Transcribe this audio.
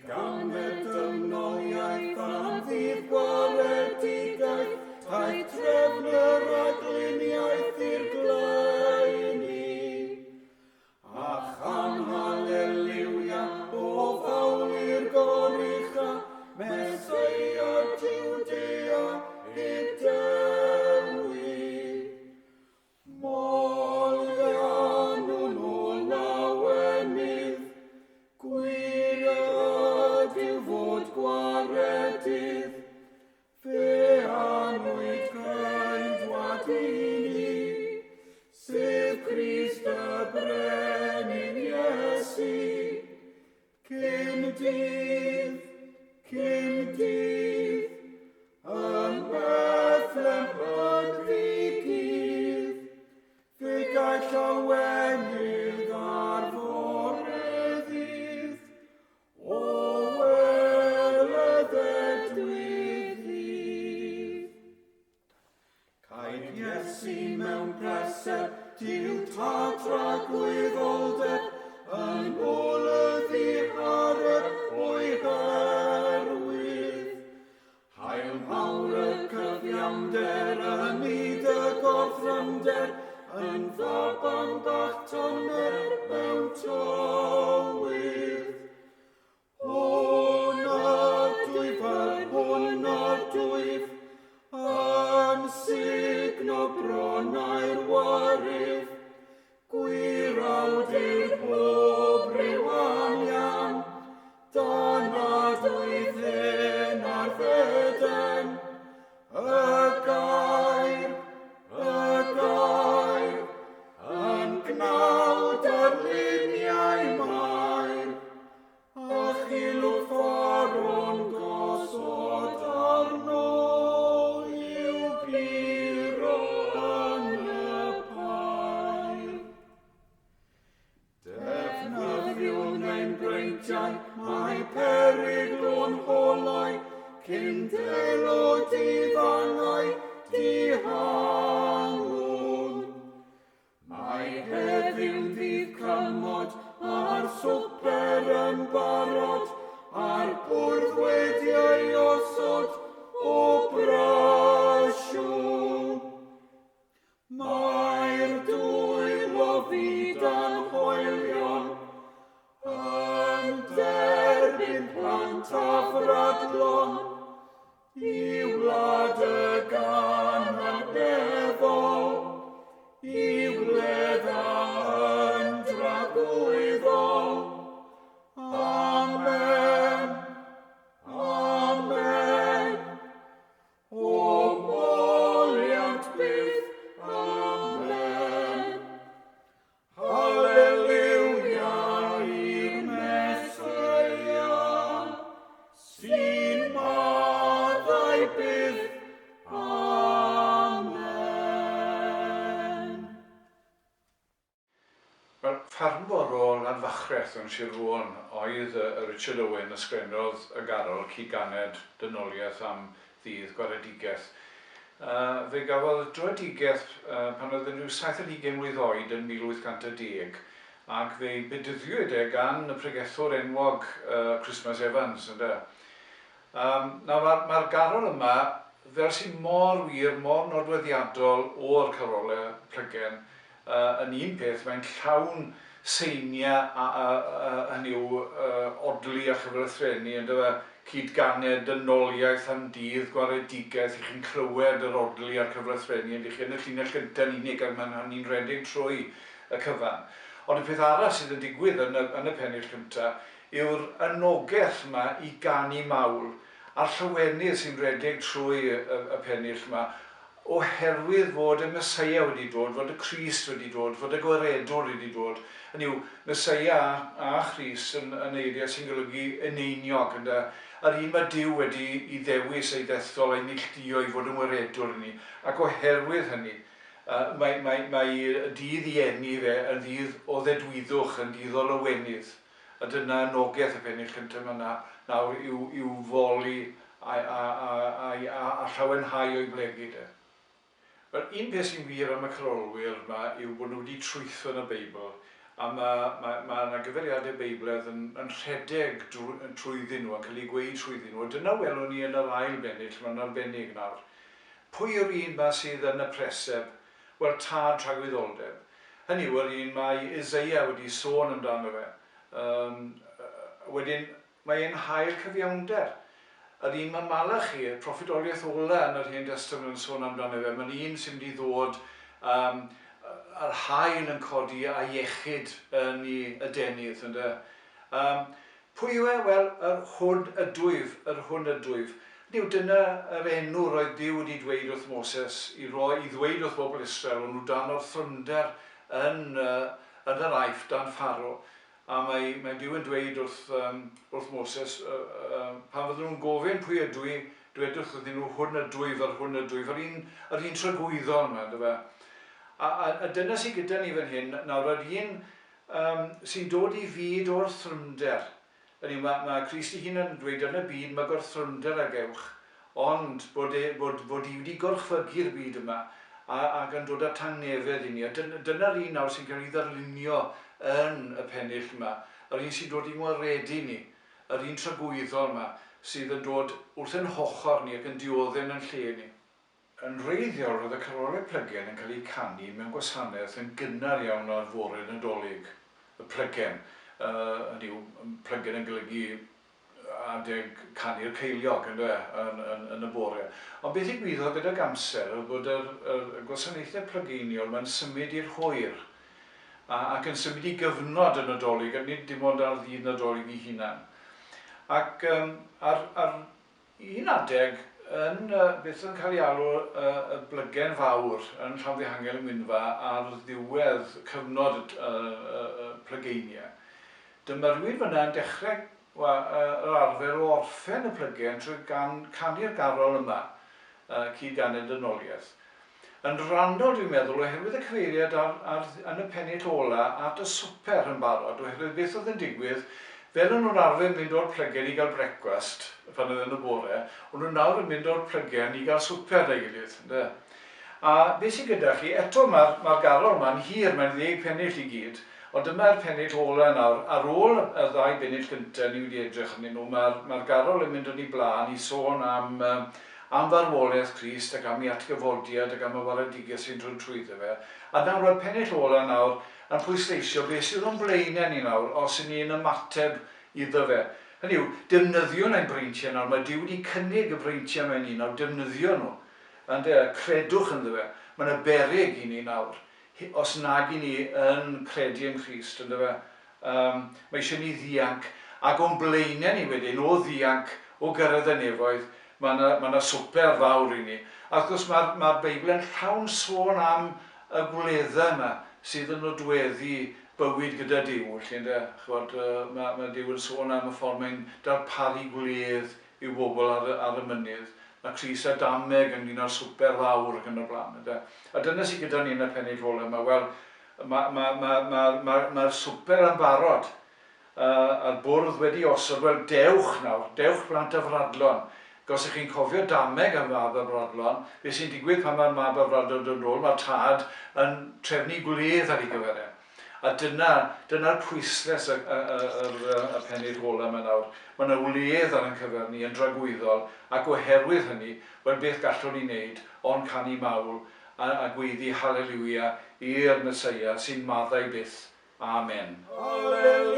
ganed dynoliaeth am ddydd gwaredigaeth, taith trefn y rhagluniaeth i'r gleuni. A chan haleliwia o fawl i'r gorucha, Meseia Jwdea hyd dewi. Moliannwn o lawenydd, gwir ydyw fod gwaredydd, fe anwyd ceidwad i ni, sef Crist y Brenin Iesu. Cyn dydd, cyn dydd, Yn Bethlehem yn ddi-gudd, fe gael llawenydd ar fore ddydd, o wel y ddedwydd ddydd. Caed Iesu mewn pleser, Duw Tad tragwyddoldeb, yn ôl y ddihareb o'i herwydd. Hael mawr y cyfiawnder ym myd y gorthrymder, yn faban bach tyner mewn tywydd. Hwn ydwyf, yr hwn ydwyf, yn sugno bronnau'r waryf, Gwir awdur pob rhyw anian, dan adwydd hen ar feden, y gair, y gair, yn gnawd ar luniau mair, A chilwch Faro'n gosod arno i'w guro yn y pair. Defnyddiwn ein breintiau, mae perygl o'n holau, cyn delo difangau dihangwn. Mae heddiw'n ddydd cymod, a'r swper yn barod, a'r bwrdd wedi ei osod o brasiwn. Mae'r dwylo fyd anhoelion yn derbyn plant a fradlon I wlad y gan adnefol, i wledda yn dragwyddol. Amen. Amen. O moliant byth. Amen. Haleliwia i'r Meseia, sy'n maddau byth. Amen. Wel, ffarmwr o Lanfachreth yn Sir Fôn oedd y Richard Owen a sgrennodd y garol Cu Ganed Dynoliaeth am Ddydd Gwaredigaeth. Fe gafodd dröedigaeth pan oedd yn rhyw 27 mlwydd oed yn 1810, ac fe'i bedyddiwyd e gan y pregethwr enwog Christmas Evans, ynde. Yym, nawr mae'r mae'r garol yma, fel sy'n mor wir, mor nodweddiadol o'r carolau plygen, yy yn un peth, mae'n llawn seiniau a a a hynny yw yy odli a chyflythrennu yndyfe, cyd-ganed, dynoliaeth am dydd, gwaredigaeth, 'y chi'n clywed yr odli a'r cyflythrennu yndych chi, yn y llinell gynta yn unig ac mae'n hynny'n rhedeg trwy y cyfan. Ond y peth arall sydd yn digwydd yn y yn y pennill cynta yw'r anogaeth 'ma i ganu mawl, a'r llawenydd sy'n rhedeg trwy y y pennill 'ma, oherwydd fod y Meseia wedi dod, fod y Crist wedi dod, fod y Gwaredwr wedi dod. Hynny yw, Meseia a a Christ yn yn eiriau sy'n golygu eneiniog, ynde? Yr un mae Duw wedi i ddewis, ei ddethol a'i neilltuo i fod yn Waredwr i ni, ac oherwydd hynny, yy mae mae mae dydd i eni fe yn ddydd o ddedwyddwch, yn ddydd o lawenydd. A dyna anogaeth y pennill cyntaf yma na, nawr i'w, i'w foli a, a, a, a, a, a llawenhau o'i blegid e. Wel, un peth sy'n wir am y carolwyr yma yw bod nhw wedi trwytho yn y Beibl. A mae, mae, mae yna gyfeiriadau Beiblaidd yn, yn rhedeg trwyddyn nhw, yn cael eu gweud trwyddyn nhw. A dyna welwn ni yn yr ail bennill, mae'n arbennig nawr. Pwy yw'r un 'ma sydd yn y preseb? Wel, tad tragwyddoldeb. Hynny yw, yr un mae Isaiah wedi sôn amdano fe. Yym, wedyn, mae e'n hael cyfiawnder. Yr un mae Malachi, y proffwydoliaeth ola yn yr Hen Destament yn sôn amdano fe, mae'n un sy'n mynd i ddod um, a'r haul yn codi a iechyd yn ei adenydd, ynde? Um, pwy yw e? Wel, yr hwn ydwyf, yr hwn ydwyf. Hynny yw, dyna yr enw roedd Duw wedi dweud wrth Moses i roi, i ddweud wrth bobl Israel, o'n nhw dan orthrymder yn, uh, yn yr Aifft, dan Pharaoh. A mae, mae Duw yn dweud wrth, um, wrth Moses, uh, uh, pan fydden nhw'n gofyn pwy ydw i, dwedwch wrthyn nhw, hwn ydw i, fel hwn ydw i, fel un, yr un tragwyddol yma, ynddo fe. A, a, a dyna sydd gyda ni fan hyn, nawr yr un um, sy'n dod i fyd o'r thrymder. Hynny yw, mae, mae Crist ei hunan yn dweud yn y byd mae gorthrymder a gewch, ond bod, e, bod, bod i wedi gorchfygu'r byd yma a, ac yn dod â tangnefedd i ni. A dyna'r un nawr sy'n cael ei ddarlunio yn y pennill yma, yr un sy'n dod i'n gwaredu ni, yr un tragwyddol yma sydd yn dod wrth ein hochr ni ac yn dioddef yn lle ni. Yn wreiddiol roedd y carolau plygen yn cael eu canu mewn gwasanaeth yn gynnar iawn ar fore Nadolig, y plygen, hynny yw, plygen yn golygu adeg canu'r ceiliog, ynde, yn, yn, yn y bore. Ond beth ddigwyddodd gydag amser oedd bod yr, yr, y gwasanaethau plygeiniol ma'n symud i'r hwyr, a, ac yn symud i gyfnod y Nadolig, a nid dim ond ar ddydd Nadolig ei hunan. Ac um, ar, ar Un adeg, yn beth oedd yn cael ei alw y Blygen Fawr yn Llanfihangel yng Ngwynfa ar ddiwedd cyfnod y plygeiniau, dyma rhywun fan'na yn dechrau yr arfer o orffen y plygen trwy canu'r garol yma, Cyd-ganed Dynoliaeth. Yn rhannol, dwi'n meddwl, oherwydd y cyfeiriad ar, ar, yn y pennill ola at y swper yn barod, oherwydd beth oedd yn digwydd, fel o'n nhw'n arfer mynd o'r plygen i gael brecwast pan oedd yn y bore, o'n nhw nawr yn mynd o'r plygen i gael swper 'da'i gilydd, ynde. A beth sydd gyda chi, eto mae'r ma garol yma'n hir, mae'n ddeg pennill i gyd, ond dyma'r pennill ola nawr. Ar ôl y ddau bennill gyntaf ni wedi edrych arnyn nhw, mae'r mae garol yn mynd yn ei blaen i sôn am am farwolaeth Crist ac am ei atgyfodiad ac am y waredigaeth sy'n dod trwyddo fe. A nawr, mae'r pennill ola nawr yn pwysleisio beth sydd o'n blaenau ni nawr os y'n ni'n ymateb iddo fe. Hynny yw, defnyddiwn ein breintiau nawr, mae Duw wedi cynnig y breintiau yma i ni nawr, defnyddio nhw. Ynde, credwch ynddo fe. Mae yna beryg i ni nawr, os nag y'n ni yn credu yng Nghrist, yndyfe. Yym, mae eisiau ni ddianc, ac o'n blaenau ni wedyn, o ddianc, o gyrraedd y nefoedd, mae 'na, mae 'na swper fawr i ni. A wrth gwrs, mae'r, mae'r Beibl yn llawn sôn am y gwleddau yma sydd yn nodweddu bywyd gyda Duw, felly ynde, chibod, yy, mae, mae Duw yn sôn am y ffordd mae'n darparu gwledd i'w bobl ar y, ar y mynydd. Mae Crys a dameg ynglyn â'r swper fawr ac yn y blaen, ynde. A dyna sydd gyda ni yn y pennill ola yma, wel, Mae, mae, mae, mae, mae, mae'r swper yn barod, a'r bwrdd wedi osod. Wel, dewch nawr, dewch blant afradlon. Ac os ych chi'n cofio dameg am fab afradlon, beth sy'n digwydd pan mae'r mab afradlon dod nôl, mae'r tad yn trefnu gwledd ar ei gyfer e. A dyna, dyna'r pwyslais y, y, y, y, y pennill ola yma nawr. Mae yna wledd ar ein cyfer ni yn dragwyddol, ac oherwydd hynny, wel beth gallwn ni wneud ond canu mawl a a gweiddi Haleliwia i'r Meseia sy'n maddau byth. Amen. Haleliwia.